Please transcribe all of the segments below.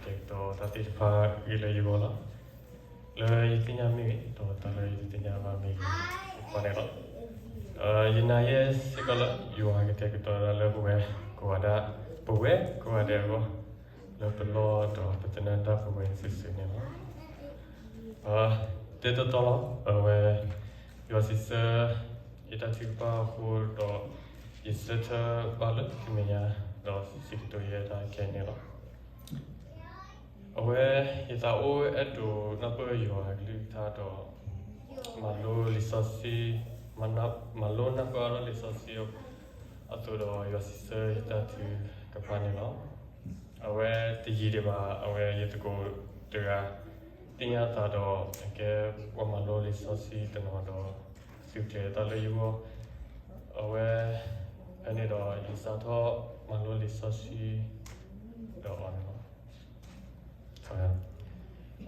ဒီးတၢ်သ့ၣ်တဖၣ်ဂ့ၤလၢယဂီၢ်လီၤ. လၢယသ့ၣ်ညါမ့ၢ်ဂ့ၤ, ဒီးတၢ်လၢယတသ့ၣ်ညါဘၣ်မ့ၢ်ဂ့ၤ, ယကွၢ်န့ၣ်လီၤ. ယနာ်ယဲစ့ၢ်ကီးလၢ ယွၤကတဲာ်ကတီၤဒၣ်လၢပဝဲကိးဂၤဒဲး, ပဝဲကိးဂၤဒဲးအဂီၢ်, လၢပလီၢ်ဒီးပသနၢၣ်ဒၣ်ပဝဲစုာ်စုာ်န့ၣ်လီၤ. တဲတီတီလီၤ, အဝဲ ယွၤစံးဆၢ ယတၢ်ထုကဖၣ်အဃိဒီး ယဆၢထၢၣ်ဘၣ်လၢယမဲာ်ညါ, ဒီးစံးကတိၤယဲဒၣ်ခဲအံၤန့ၣ်လီၤ. အဝဲ ယသးအိၣ်အဲၣ်ဒိးနၢ်ပၢၢ်ယွၤအကလုၢ်ကထါဒီး မၤလိလံာ်စီဆှံ, မၤလိနၢ်ပၢၢ်အါထီၣ်လံာ်စီဆှံ အသိးဒီးယွၤစံးဆၢယတၢ်ထုကဖၣ်န့ၣ်လီၤ. အဝဲတယံာ်ဒံးဘၣ်, အဝဲယသကိးတဂၤ သ့ၣ်ညါသးဒီး အကဲပှၤမၤလိလံာ်စီဆှံတနီၤဒီး သူၣ်ကျဲၤတၢ်လၢယဂီၢ်, အဝဲ ဖဲန့ၣ်ဒီးယစးထီၣ်မၤလိလံာ်စီဆှံဒီးအီၤန့ၣ်လီၤ.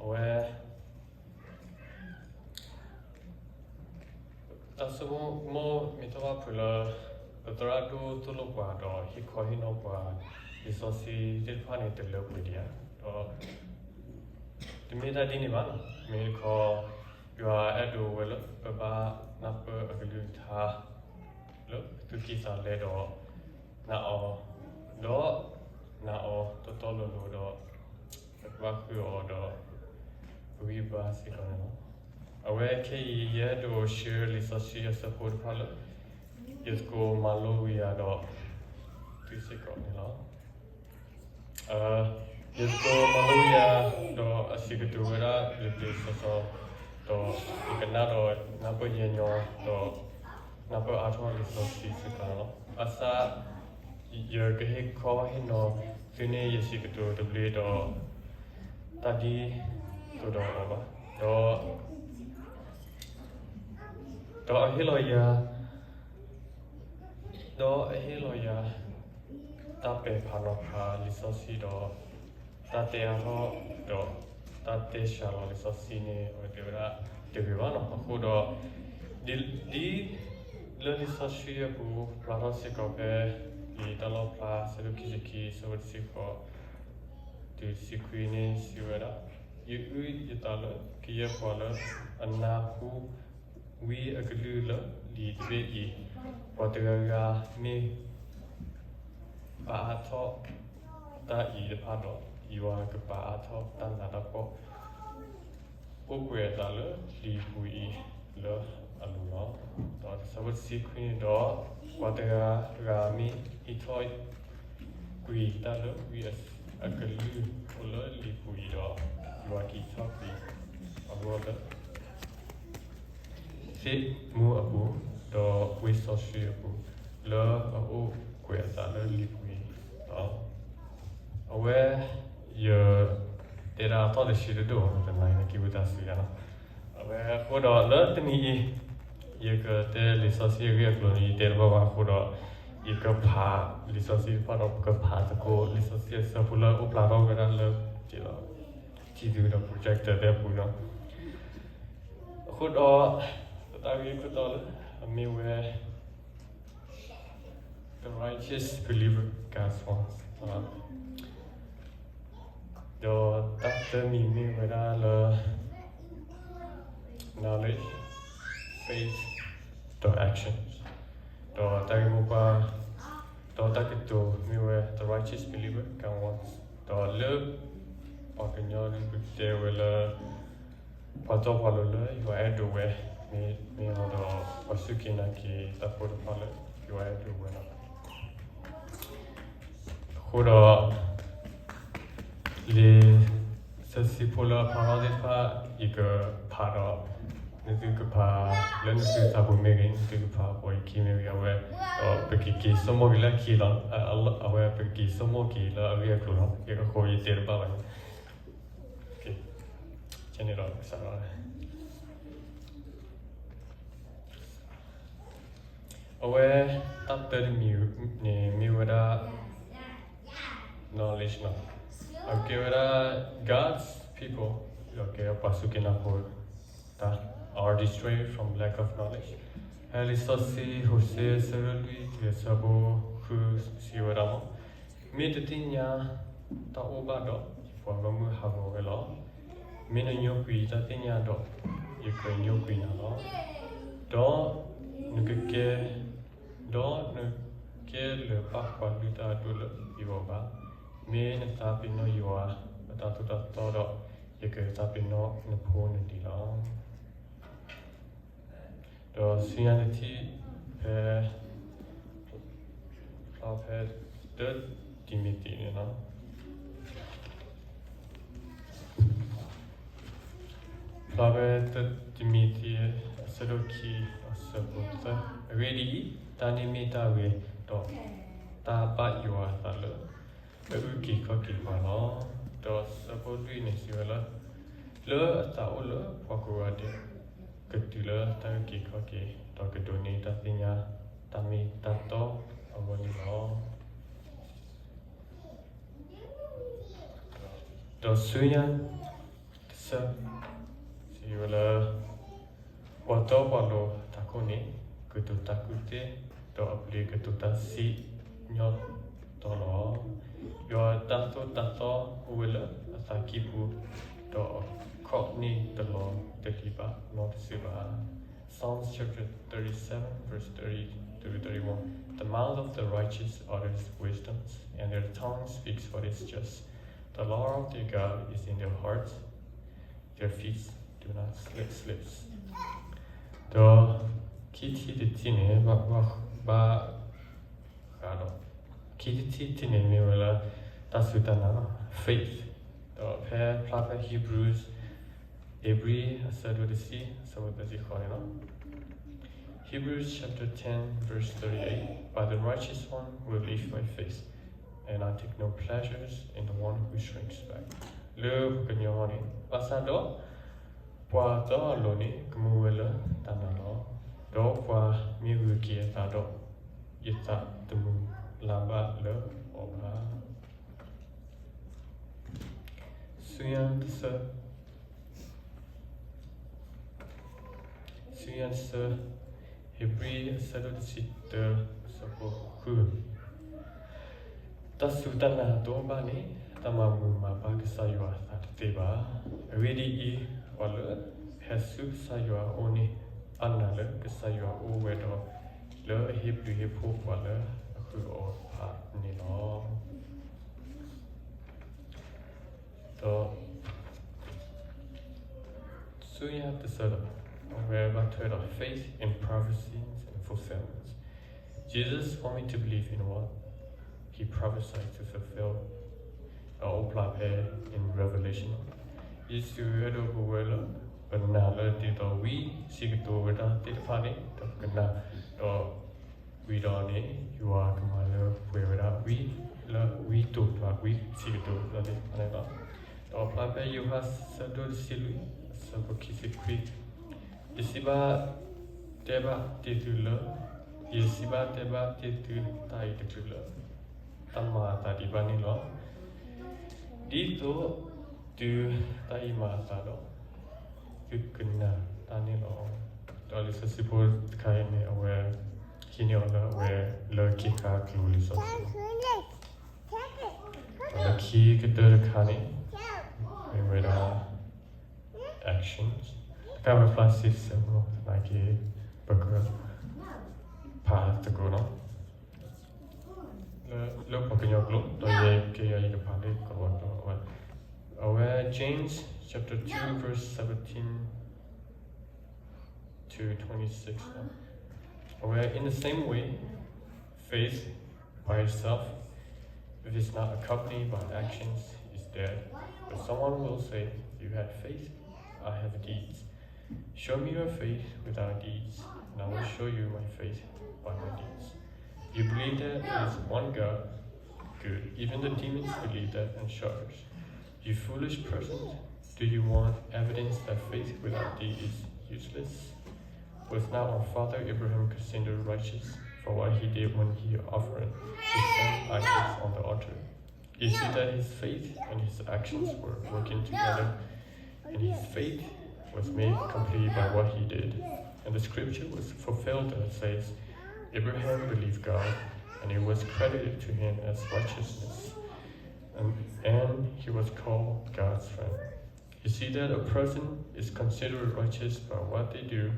အဝဲ တၢ်ဆိကမိၣ်မ့ၢ်ထီၣ်ဘၣ်ဖုးလၢ ပသရၣ်ဒိၣ်သိၣ်လိပှၤဒီးဟ့ၣ်ခီဟ့ၣ်နီၤပှၤ လံာ်စီဆှံသ့ၣ်တဖၣ်န့ၣ် တလၢပှဲၤဒံးဧါ, ဒီး တမ့ၢ်တၢ်ဒ်န့ၣ်ဘၣ်, မ့ၢ်တခီ ယွၤအဲၣ်ဒိးဝဲလၢပဘၣ်နၢ်ပၢၢ်အကလုၢ်ကထါ လၢသူၣ်ကံၢ်သးလဲဒီး နာ်အီၤ, ဒီးနာ်အီၤတီတီလိၤလိၤဒီး ပကဘၣ်ဃုအီၤဒီး ပဂံၢ်ပဘါစ့ၢ်ကီးန့ၣ်လီၤ. အဝဲခဲအံၤ ယအဲၣ်ဒိး share လံာ်စီဆှံအဆၢဖိတဖၣ်လၢ ယသကိးမၤလိဝံၤယၤဒီး သုစ့ၢ်ကီးန့ၣ်လီၤ. ယသကိးမၤလိဝံၤယၤ ဒီးအစံးကတိၤဝဲဒၣ်လၢပျ့ၤစီစီ ဒီးယကနၣ်ဒီးနၢ်ပၢၢ်ညီညီ ဒီးနၢ်ပၢၢ်အါထီၣ်လံာ်စီဆှံစ့ၢ်ကီးလီၤ. ဘၣ်ဆၣ် ယကဟ့ၣ်ခီဟ့ၣ်နီၤသုန့ၣ် ယစံးကတိၤတဘျ့ဒီး တၢ်ဒ်သိးဒီးအီၤဘၣ်, ဒီး ဒီးအဟ့ၣ်လီၤယၤ ဒီးအဟ့ၣ်လီၤယၤ တၢ်ပဲာ်ဖးနီၤဖးလံာ်စီဆှံဒီး တၢ်တဲအါထီၣ်ဒီး တၢ်တဲစှၤလီၤလံာ်စီဆှံန့ၣ် အဝဲတဲဝဲဒၣ်တဂ့ၤဘၣ်နီၤ. အဃိဒီး ဒ် ဒ်လၢလံာ်စီဆှံအပူၤ ဖျါထီၣ်စ့ၢ်ကီးဖဲ လံာ်တၢ်လီၣ်ဖျါ အဆၢဒိၣ်ခံဆံခံ အဆၢဖိတဆံဃိး တုၤတဆံခွံန့ၣ် စံးဝဲဒၣ်, ယအုၣ်ယသးလၢကယဲၢ်ပှၤလၢအနၢ်ဟူ ဝံအကလုၢ်လၢလံာ်တဘ့ၣ်အံၤ, ပှၤတဂၤဂၤမ့ၢ်ပာ်အါထီၣ်တၢ်အံၤတဖၣ်ဒီး, ယွၤကပာ်အါထီၣ်တၢ်နးတၢ်ဖှီၣ် အိၣ်ကွဲးအသးလၢလံာ်ပူၤအံၤလၢအလိၤလီၤ. ဒီးဆၢဖိတဆံခွံန့ၣ်ဒီး, ပှၤတဂၤဂၤမ့ၢ်ဟံးထီၣ် ကွံာ်တၢ်လၢဝံအကလုၢ်အိၣ်လၢလံာ်ပူၤအံၤဒီး, ယွၤကဟံးထီၣ်ကွံာ်အဂီၢ်လၢ သ့ၣ်မူအပူၤ, ဒီးဝ့ၢ်စီဆှံအပူၤ, လၢအအိၣ်ကွဲးအသးလၢလံာ်ပူၤအံၤလီၤ. အဝဲ ယ တဲဒၣ်အသီၣ်တဆံတဒိၣ် တနၤအံၤ က့ၤဝံသးစူၤယၤလီၤ. အဝဲအဃိဒီးလၢတနံၤအံၤ ယကတဲလံာ်စီဆှံအဂ့ၢ်အကျိၤန့ၣ် ယတဲတဘၣ်ဘၣ်အဃိဒီး ယကဖးလံာ်စီဆှံတဖၣ်ဒီး ပကဖးသကိးလံာ်စီဆှံအဆၢဖိလၢအိၣ်ဖျါထီၣ်ဝဲဒၣ်လၢ ထံၣ်သုဒီး projector သ့ၣ်အပူၤလီၤ. အဃိဒီး ပတၢ်ဂ့ၢ်ခိၣ်တီလၢ အမ့ၢ်ဝဲ The Righteous Believer God's Wants, ဒီးတၢ်တမံၤမ့ၢ်ဝဲဒၣ်လၢ knowledge, faith, ဒီး action, ဒီးတၢ်ဂ့ၢ်မိၢ်ပှၢ် ဒီးတၢ်ကတိၤမ့ၢ်ဝဲ The Righteous Believer God's Wants, ဒီးလၢ ပှၤကညီဒုးပတဲဝဲလၢ ပှၤတီပှၤလိၤလၢယွၤအဲၣ်ဒိးဝဲ မ့ၢ်အီၤဒီး ပှၤစူၢ်က့ၤနာ်က့ၤတၢ်ဖိတဖၣ်လၢ ယွၤအဲၣ်ဒိးဝဲလီၤ. အဃိဒီး လံာ်စီဆှံဖိလၢအဖျါထီၣ်သ့ၣ်တဖၣ် ယကဖးဒီး နသုကဖးလၢနသုသးပူၤမ့ၢ်ဂ့ၤ, နသုကဖးအပိာ်ယခံမ့ၢ်ဂ့ၤ, အဝဲ ဒီးပကက့ၤဆိကမိၣ်က့ၤလၢအခံလီၤ. အဝဲပကက့ၤဆိကမိၣ်က့ၤလၢအဂ့ၢ်အကျိၤလီၤ. ယကဃိယတဲတဘၣ်ဘၣ်န့ၣ်, ကဲန့ၣ်ဒီးကစးထီၣ် အဝဲ တၢ်တၢတမံၤန့ၣ်မ့ၢ်ဝဲဒၣ် knowledge လီၤ. အကဲဝဲဒၣ် God's people ဒီးကဲပှၤစူၢ်က့ၤနာ်က့ၤတၢ် are destroyed from lack of knowledge. ဖဲလံာ်စီဆှံ ဟိၤၡ့ အဆၢဒိၣ်လွံၢ် အဆၢဖိဃု စံးဝဲဒၣ်လီၤ. မ့ၢ်တသ့ၣ်ညါတၢ်အိၣ်ဘၣ်ဒီး ပှၤဂီၢ်မုၢ်ဟးဂီၤဝဲလီၤ. မ့ၢ်နညိကွံာ်တၢ်သ့ၣ်ညါဒီး, ယကညိကွံာ်နၤလီၤ. ဒီးနကကဲ, ဒီးနကဲလၢၤဘၣ်ပှၤလုၢ်တၢ်အဒိၣ်လၢယဂီၢ်ဘၣ်. မ့ၢ်နသးပ့ၤနီၣ်ယွၤအတၢ်သိၣ်တၢ်သီဒီး, ယကသးပ့ၤနီၣ်နဖိနလံၤလီၤ. ဒီးဆူညါတထံၣ်ဖဲ, ဖျါဖဲတၢတံၤမသ့းန့ၣ်လီၤ. ဖျါဖဲတၢတံၤမသ့း အဆၢဒိၣ်ခံ အဆၢဖိသၢ. အဂ့ၢ်ဒ်အံၤ, တၢ်န့ၣ်မ့ၢ်တၢ်ဂ့ၤ, ဒီးတၢ်ဘၣ်ယွၤအသးလၢ အအုၣ်က့ၤခီၣ်က့ၤပှၤလီၤ. ဒီးဆၢဖိလွံၢ်န့ၣ်စံးဝဲလၢ, လၢအသးအိၣ်လၢပှၤကိးဂၤဒဲး, ကတုၤလၢတၢ်အုၣ်က့ၤခီၣ်က့ၤ, ဒီးကဒိးန့ၢ်တၢ်သ့ၣ်ညါတၢ်မ့ၢ်တၢ်တီအဂီၢ်န့ၣ်လီၤ. ဒီးဆူညါတဆၢ, စံးဝဲလၢ, ပှၤတီပှၤလိၤအထးခိၣ်န့ၣ်, ကတိၤတၢ်ကူၣ်သ့, ဒီးအပျ့ၤကတိၤတၢ်စံၣ်ညီၣ်တီလီၤ. ယွၤအတၢ်သိၣ်တၢ်သီအိၣ်ဝဲလၢအသးကံၢ်ပူၤ, ဒီးအခီၣ်န့ၢ်တလီၤတလံၤဘၣ်နီတစုဘၣ်. Psalms chapter thirty-seven, verse thirty through thirty-one. The mouth of the righteous utters wisdom, and their tongue speaks what is just. The law of their God is in their hearts, their feet do not slip, slips. ဒီးခံထံၣ်တထံၣ်န့ၣ် ဘၣ်, ဘၣ်, ဘၣ်ဃးဒီး, ခံထံၣ်တထံၣ်န့ၣ်မ့ၢ်ဝဲလၢ တၢ်စူၢ်တၢ်နာ်လီၤ, faith. ဒီးဖဲဖျါဖဲ Hebrews, ဧ့ၤဘြံၤ အဆၢဒိၣ်တဆံ အဆၢဖိသၢဆံဃိးန့ၣ်လီၤ. Hebrews chapter ten, verse thirty-eight, But the righteous one will live by faith, and I take no pleasures in the one who shrinks back. လၢပှၤကညီန့ၣ်, ဘၣ်ဆၣ်ဒီး ပှၤတီအလိၤန့ၣ် ကမူဝဲလၢတၢ်နာ်လီၤ. ဒီးပှၤမ့ၢ်ဂုာ်က့ၤအသးဒီး, ယသးတမုာ်လၤဘၣ်လၢအီၤဘၣ်. ဆူညါတဆၢ, ဆူညါတဆၢ, ဧ့ၤဘြံၤ အဆၢဒိၣ်တဆံတၢ အဆၢဖိဃု. တၢ်စူၢ်တၢ်နာ်တအိၣ်ဘၣ်န့ၣ်, တၢ်မၤမုာ်မၤဘၣ်ကစၢ်ယွၤအသးတသ့ဘၣ်. အဂ့ၢ်ဒ်အံၤ, ပှၤလၢအဟဲဆူကစၢ်ယွၤအအိၣ်န့ၣ်, ဘၣ်နာ်လၢကစၢ်ယွၤအိၣ်ဝဲဒီး, လၢအဟ့ၣ်ဘျုးဟ့ၣ်ဖှိၣ်ပှၤလၢအဃုအီၤတဖၣ်န့ၣ်လီၤ. ဒီး ဆူညါတဆၢဒီး, အဝဲဘၣ်ထွဲဒီး faith in prophecies and fulfillments. Jesus want me to believe in what he prophesied to fulfill. အအိၣ်ဖျါဖဲ in Revelation. ယ့ၣ်ၡူးအဲၣ်ဒိးပဝဲလၢ ပနာ်လၢဒ်သိးဝံစံးကတိၤဝဲဒၣ်သ့ၣ်တဖၣ်န့ၣ် ဒီးပကနာ်, ဒီး ဝံၤဒီးန့ၣ် ယွၤကမၤလၢပှဲၤဝဲဒၣ်ဝံ, လၢဝံတိာ်ပှၤဝံစံးကတိၤလၢသ့ၣ်တဖၣ်န့ၣ်လီၤ. ဒီးဖျါဖဲယိၤဟၣ်ဆၢဒိၣ်တဆံလွံၢ် အဆၢဖိခံဆံခွံ, ယစံးဘၣ်တဲဘၣ်တ့ၢ်သုလၢ, ယစံးဘၣ်တဲဘၣ်တ့ၢ်သုတၢ်အံၤတချုးလၢ တၢ်မၤအသးဒံးဘၣ်န့ၣ်လီၤ. ဒ်သိးတုၤတၢ်အံၤမၤအသးဒီး သုကနာ်တၢ်န့ၣ်လီၤ. ဒီးလံာ်စီဆှံဖိတခါအံၤန့ၣ် အဝဲ ဟံးန့ၢ်အီၤလၢအဝဲ လၢခံခါကျိၤလံာ်စီဆှံ, ဒီးလၢခံကတၢၢ်တခါန့ၣ် မ့ၢ်ဝဲဒၣ် actions. တခါဝဲ ဖျါဆံးစဲးဖိ နာ်က့ ပကဖးသကိးနီၤ လၢပှၤကညီကျိာ်, ဒီးယဲက့ၤယၤ ယကဖးလၢကီၢ်ဝဲကျိာ်ဝဲ. အဝဲ James chapter two verse seventeen to twenty-six. အဝဲ in the same way, faith by itself, if it's not accompanied by actions, is dead. But someone will say, "You had faith, I have deeds." Show me your faith without deeds, and I will show you my faith by my deeds. You believe that there is one God? Good. Even the demons believe that and shudder. You foolish person, do you want evidence that faith without deed is useless? Was not our father Abraham considered righteous for what he did when he offered his son Isaac on the altar? You see that his faith and his actions were working together, and his faith was made complete by what he did. And the scripture was fulfilled that says, "Abraham believed God, and it was credited to him as righteousness." and he was called God's friend. You see that a person is considered righteous by what they do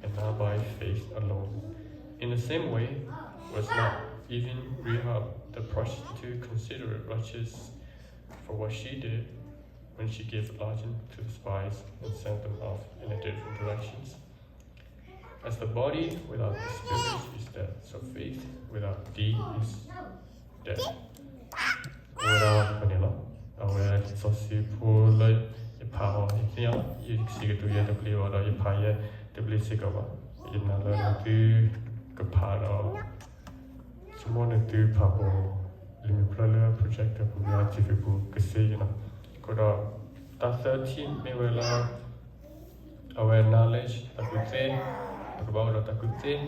and not by faith alone. In the same way, was not even Rahab the prostitute considered righteous for what she did when she gave lodging to the spies and sent them off in a different directions? As the body without the spirit is dead, so faith without deed is dead. အဝဲဒၣ်န့ၣ်လီၤ. အဝဲလံာ်စီဆှံဖိလၢယဖးအီၤ ယသ့ၣ်ညါ ယစံးကတိၤယဲတဘျ့ဘၣ်ဒီး ယဖးယဲတဘျ့စ့ၢ်ကီးဘၣ်. ယနာ်လၢသုကဖးဒီး ဆိကမိၣ်န့ၣ်သုဖးဘီ လံာ်မ့ၢ်ဖျါလၢ projector ပူၤ လၢ TV ပူၤ ကစ့ယနီၤ. အဃိဒီး တၢ်သၢထံၣ်မ့ၢ်ဝဲလၢ အဝဲ knowledge တၢ်ကူၣ်သ့, ပကဘၣ်အိၣ်ဒီးတၢ်ကူၣ်သ့, ဒီး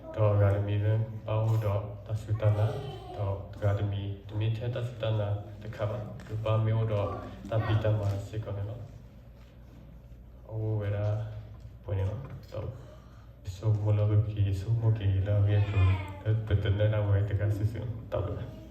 အဂၤတမံၤလၢ ဘၣ်အိၣ်ဒီးတၢ်စူၢ်တၢ်နာ်, ဒီးအဂၤတမံၤ တမ့ၢ်ထဲတၢ်စူၢ်တၢ်နာ်တခါဘၣ်, ကဘၣ်မ့ၢ်အိၣ်ဒီးတၢ်ဖံးတၢ်မၤစ့ၢ်ကီးန့ၣ်လီၤ. အအိၣ်ဝဲဒၣ်ပှဲၤန့ၣ်လီၤ. ဒီး ဆိကမိၣ်လၢကက့ၤ ဆိကမိၣ်က့ၤလၢအဂ့ၢ်အကျိၤ လၢပတနၢ်ဒၣ်ဝဲတဂၤစုာ်စုာ် တၢ်ဘျုး